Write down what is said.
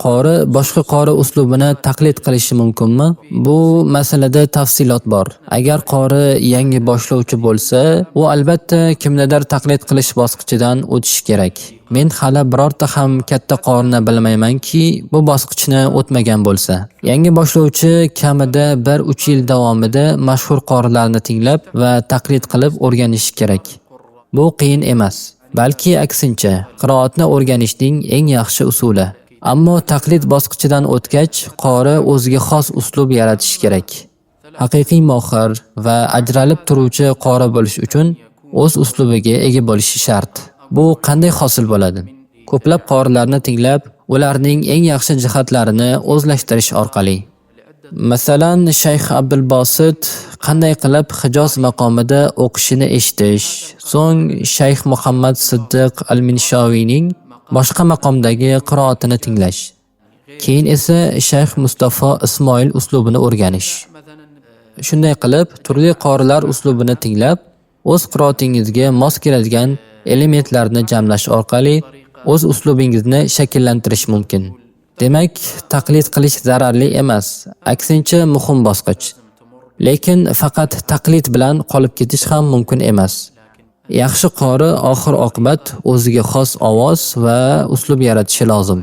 Qori boshqa qori uslubini taqlid qilishi mumkinmi? Bu masalada tafsilot bor. Agar qori yangi boshlovchi bo'lsa, u albatta kimnidir taqlid qilish bosqichidan o'tishi kerak. Men hali birorta ham katta qorini bilmaymanki, bu bosqichni o'tmagan bo'lsa. Yangi boshlovchi kamida 1-3 yil davomida mashhur qorilarni tinglab va taqlid qilib o'rganishi kerak. Bu qiyin emas, balki aksincha, qiroatni o'rganishning eng yaxshi usuli. Ammo taqlid bosqichidan o'tgach, qori o'ziga xos uslub yaratishi kerak. Haqiqiy mohir va ajralib turuvchi qori bo'lish uchun o'z uslubiga ega bo'lishi shart. Bu qanday hosil bo'ladi? Ko'plab qorilarni tinglab, ularning eng yaxshi jihatlarini o'zlashtirish orqali. Masalan, Shayx Abdulbosit qanday qilib Hijoz maqomida o'qishini eshitish, so'ng Shayx Muhammad Siddiq al-Minshoviyning boshqa maqomdagi qiroatini tinglash. Keyin esa Shayx Mustafo Ismoil uslubini o'rganish. Shunday qilib, turli qorilar uslubini tinglab, o'z qiroatingizga mos keladigan elementlarni jamlash orqali o'z uslubingizni shakllantirish mumkin. Demak, taqlid qilish zararli emas, aksincha muhim bosqich. Lekin faqat taqlid bilan qolib ketish ham mumkin emas. Yaxshi qori oxir-oqibat o'ziga xos ovoz va uslub yaratishi lozim.